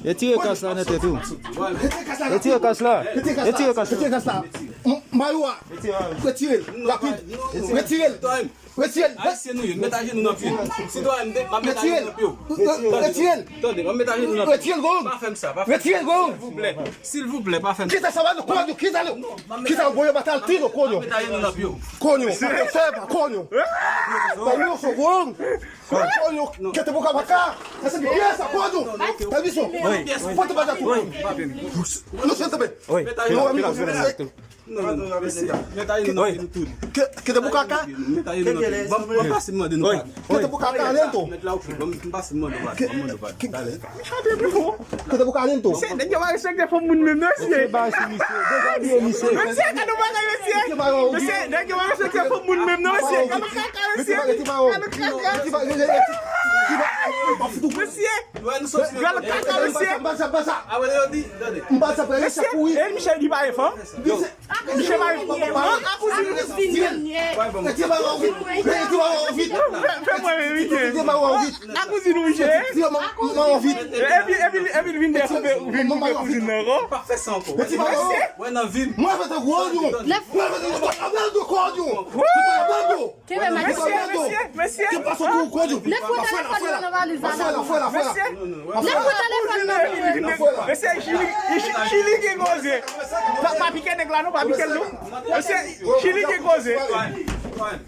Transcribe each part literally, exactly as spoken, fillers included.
Retire kas la nan tèt ou. Retire kas la. Retire kas la. Retire kas la. M- Mayo a. Retire l. Rapid. Retire l. Retire l. Ayisyen nou ye, met ajenou nan pye m. Sitwayen m, m ap met ajenou nan pye w. Retire l. Tande, m ap met ajenou nan pye w. Retire l, gwo. Pa fè m sa, pa fè m sa. Retire l, gwo. Silvouplè, silvouplè, pa fè m sa. Kite sa, ba nou, kònyo, kite l. Kite l, gwo, yo batal ti nou, kònyo. M ap met ajenou nan pye w. Kònyo, pa fè sa, kònyo. Ba nou, gwo. Kònyo, kete pou kapaka. Sa se pyè sa, kònyo. Tande sa. Pote bagay tou. Nou se tebe. Met ajenou nan pye w. Non, non, non, mesye, met ajenou nan pye nou tout. Ke, ke te bukaka? Met ajenou nan pye nou. Ban, ban m pase m mande nou padon. Ke te bukaka, Lento? Met la, ok, ban m pase m mande nou padon, ban m mande nou padon. Talè. Ke te bukaka, Lento? Mesye, nèg yo pa respekte fòm moun menm, non, mesye. Mesye, bay sou misye. Deja bliye misye. Mesye, gade yon bagay, mesye. Mesye, nèg yo pa respekte fòm moun menm, non, mesye. Gade kaka, mesye. Gade kaka. Mesye. Gade kaka, mesye. M pa sa, m pa sa. Mesye, e Michel di pa enfan. Misye pa yon. An, an kouzin. Retire ba yo vit. Retire ba yo vit. Fè, fè mwen menm, misye. Retire ba yo vit. An kouzin ou, misye. Retire ba yo vit. Epi, epi, epi vin de koupe, vin koupe kouzin nan ankò. Pa fè sa ankò. Retire ba yo. Wè nan vi m. Mwen fè te gwo yo. Mwen fè te gwo yo. Mwen fè te gwo yo. Kenbe mic la. Mesye, mesye, mesye. Te pase tou gwo yo. Lève telefòn nan nan valiz la. Lève telefòn nan. Mesye, Chili, Chili gen koze. Pa, pa pike nèg la non, pa pike l non. Mesye, Chili gen koze.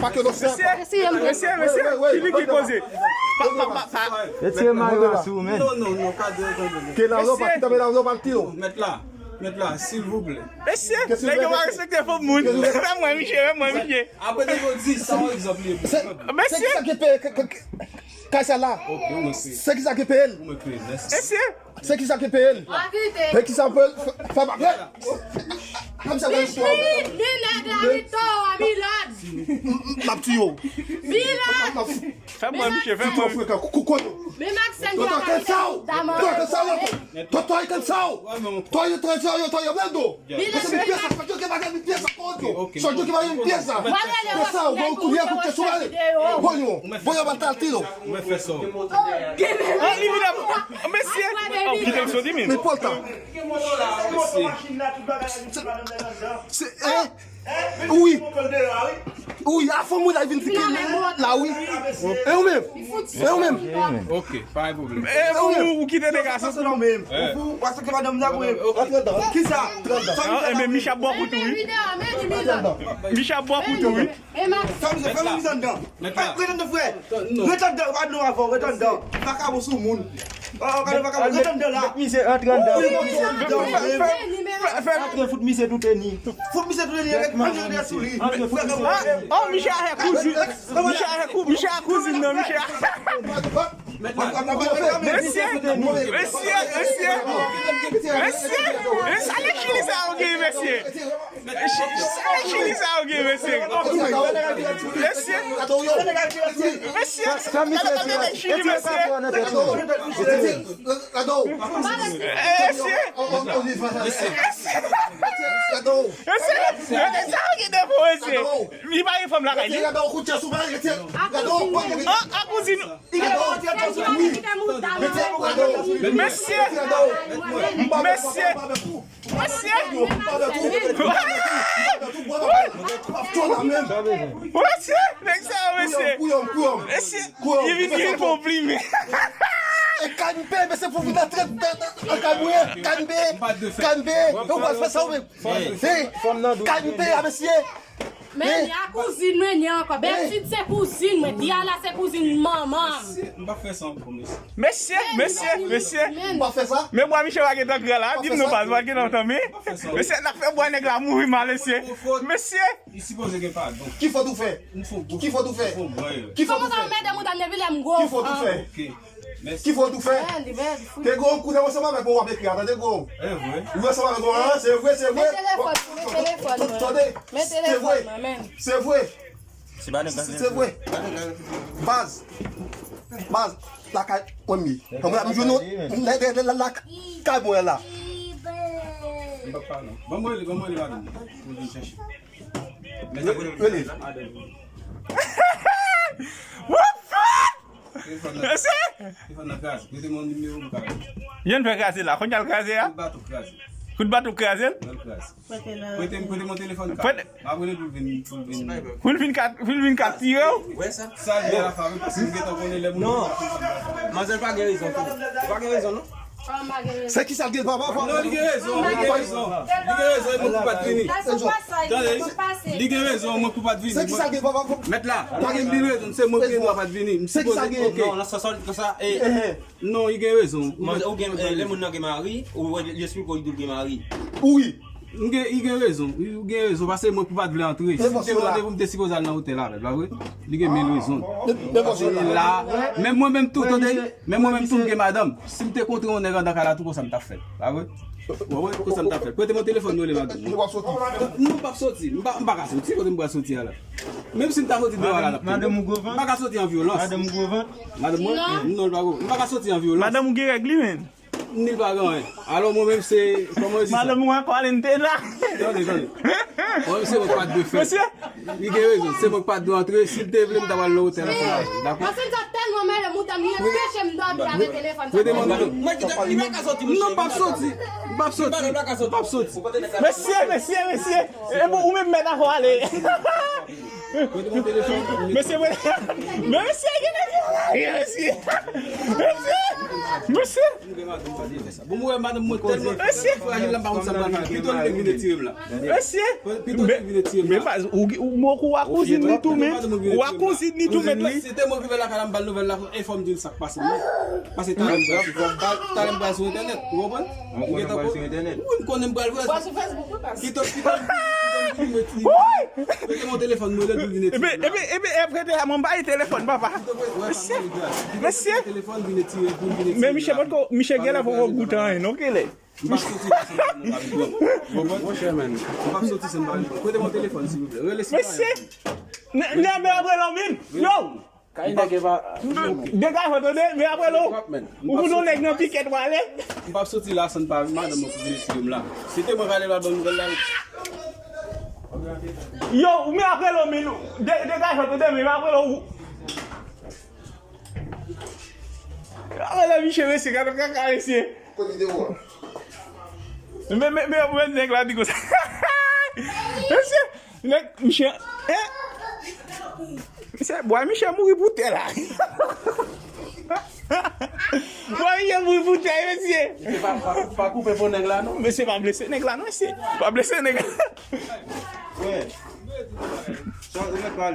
Mesye, mesye, mesye, Chili gen koze. Pa, pa, pa, pa. Retire mayo a sou ou, men. Non, non, non, pa de, non, non, non. Ke la, non, pa kite la, non, pa l tire. Mèt la, mèt la, silvouplè. Mesye, nèg yo pa respekte fòm moun. Fè mwen, misye, fè mwen, misye. Apre nèg yo di sa, yon egzanp li ye pou mwen. Mesye. Se ki sa ki peye k- k- k- kay sa la? Ok, ou mwen kriye. Se ki sa ki peye l? Ou mwen kriye, mèsi. Mesye. Se ki sa ki peye l? Envite. Men ki sa peye l? Fè, fè pa. Kòm sa gen istwa. Li, li nèg la, li to, Milad. M ap tiye w. Milad. Fè mwen, misye, fè mwen. Frekan, kou- kou- kou- Men Maxence. Toto, kenn sa w. Toto, kenn sa w. Toto, kenn sa w. Toye, toye, toye, toye, Ronaldo. Mesye, mi pyès sa, Toto, ki bagay mi pyès sa, Toto. Toto, ki bagay mi pyès sa. Kenn sa w, bon, kounye a koute sou ale. Bon, yo, bon, yo, batal tiro. Mwen fè sa. An, li vin ap, mesye. Kite l soti, men. Men Paul ta. Se, eh, wi. Wi, a fanm ou la vin fike la, wi. E ou menm? E ou menm? Ok, pa gen pwoblèm. E ou, ou kite de gason. Ou fou, ou pa soti madanm la, wi. Kisa? An, e men Micha bò kout ou, wi. Micha bò kout ou, wi. Fè mize, fè mize anndan. Ret anndan, frè. Ret anndan, pa nou avè w, ret anndan. Vakabon sou moun. Oh, gade vakabon, ret anndan la. Met mize, antre anndan. Antre, fout mize tout teni. Fout mize tout teni, antre sou li. Antre, fout mize. Oh, Micha a kouzin. Micha a kou-, Micha a kouzin nan, Micha. Mesye, mesye, mesye. Mesye, mesye, ale Chili sa yo gen, mesye. Chili sa yo gen, mesye. Mesye. Mesye. Gade, gade, gade, Chili, mesye. Mesye. Mesye. Gade sa yo gen devan, mesye. Li pa gen fanm lakay li. An, a kouzin. Mesye. Mesye. Mesye. Mesye, nèg sa yo, mesye. Mesye, li vin, li vin fè yon plimen. E kanpe, mesye, pou vin antre nan, nan, nan kay mwen. Kanpe, kanpe. Ou pral fè sa ou menm. Kanpe a, mesye. Men, ni a kouzin mwen, ni ankò. Bèlchid se kouzin mwen. Diala se kouzin manman m. Mesye, m pa fè sa ankò, mesye. Mesye, mesye, mesye. M pa fè sa. Men bwa Michel pa gentan gran la. Di m non, baz, pa gentan tanmen. Mesye, n ap fè bwa nèg la mouri mal, mesye. Mesye. Li sipoze gen padon. Ki fòt ou fè? Ki fòt ou fè? Ki fòt ou fè? Kòman sa w mède mouda m depi lè m gwo? Ki fòt ou fè? Ki fòt ou fè? Te gwo kout ansanm avèk mwen w ap ekri a, tande gwo. Ou ansanm avèk mwen, se vre, se vre. Men telefòn mwen, men telefòn mwen. Tande, se vre. Se vre. Se vre. Baz. Baz. Lakay mwen mi. Mwen ap jwenn nou. Lakay mwen la. M pa pa non. Ban mwen li, ban mwen li madanm. Pou vin chèche. Rele. What the fuck? Mesye! Telefòn nan kraze. Mete mon nimewo m ka. Jan fè kraze la. Kounye a l kraze a? Kout bato kraze. Kout bato kraze l? Mwen kraze. Prete m, prete m yon telefòn ka. Prete. Apre l pou l vin, pou l vin. Pou l vin ka, pou l vin ka tire w? Wè sa? Sa l di a la fa, wi, paske m gentan konnen lè moun. Non. Manzèl pa gen rezon tou. Ou pa gen rezon, non. Se ki sa l gen, papa? Non, li gen rezon, li gen rezon. Li gen rezon, e mwen pou pa t vini. Tande, li gen rezon, mwen pou pa t vini. Se ki sa l gen, papa? Mèt la, li gen rezon, se mwen ki gen dwa pa t vini. M sipoze, oke. Non, nan sans sa, konsa, e, Non, li gen rezon. Ou gen, eh, lè moun nan gen mari, ou wè li esplike w, li di w gen mari. Wi. M gen, li gen rezon. Li gen rezon, paske mwen pou pa t vle antre. Si m te mande pou m te sipoze al nan otèl avè l, pa vre? Li gen mil rezon. Paske li la, menm mwen menm tou, tande, menm mwen menm tou, m gen madanm. Si m te kontre yon nèg anndan kay la tou, konsa m t ap fè l, pa vre? Ou wè, konsa m t ap fè l. Prete mwen telefòn mwen, rele madanm mwen. Non, m p ap soti. M pa, m pa ka soti, kote m pral soti a la? Menm si m ta soti deyò a la, l ap tonbe. Madanm ou gwo vant? M pa ka soti an vyolans. Madanm ou gwo vant? Madanm mwen? Non, l pa gwo. M pa ka soti an vyolans. Madanm ou gen règ li menm? Ni l pa gen anyen. Alò, mwen menm se, kòman yo di sa? Madanm ou an kwalentena. Tande, tande. Mwen menm se mwen k pa t dwe fè. Mesye! Li gen rezon. Se mwen k pa t dwe antre. Si l te vle, m ta pral nan otèl ansanm avè l. Dakò? Paske l t ap tèlman mele mouda m, li anpeche m dòmi avèk telefòn sa. Mwen demann nou. Mwen ki te, li pa ka soti, non, m p ap soti. M p ap soti. M p ap soti. Mesye, mesye, mesye. E bon, ou menm mèt avè w ale. Mesye, mesye, mesye, mesye, mesye. Bon, mwen wè madanm mwen tèlman frajil la, m pa konn sa m pral fè. Pito li te vin etire m la. Mesye. Pito li te vin etire m la. Men baz, ou, ou moko wa kouzin li tou, men. Wa kouzin li tou, men. Si te mwen ki vin lakay la, m ba l nouvèl la, e fò m di l sa k pase m nan. Paske talè m pral sou, talè m pral sou entènèt, ou konprann? Ou konnen m pral sou entènèt. Wi, m konnen m pral vre. Pito, pito, pito m vin etire. Prete mwen telefòn mwen, lè l vin etire m la. Epi, epi, epi, prete a mwen bay telefòn, papa. Mesye, mesye. Men misye potko, misye genlè poko goute anyen, non, kilè. M p ap soti la san m pa vin pran. Monchè, men. M p ap soti san m pa vin pran. Prete mwen telefòn, silvouplè. Rele sitwayen. Mesye. Nèg la ap rele w, men. Yo! Kay nèg e pa. Degaj ou, tande, men apre lò. Ou pou nou nèg nan pikèt w ale. M p ap soti la san m pa vin, madanm mwen pou vin etire m la. Si te mwen k ale la ban nouvèl la. Yo, men apre lò, men. Degaj ou, tande, men apre lò. Apre lò, misye, mesye, gade kaka, mesye. Kote videyo a? Men, men, men, men, nèg la di konsa. Mesye, nèg, misye, hein? Misye, bwa, misye mouri pou tè la. Bwa, misye mouri pou tè, mesye. Misye pa, pa, pa koupe po nèg la, non? Mesye, pa blese nèg la, non, mesye. Pa blese nèg la. Wè. Sa, ou mèt pale.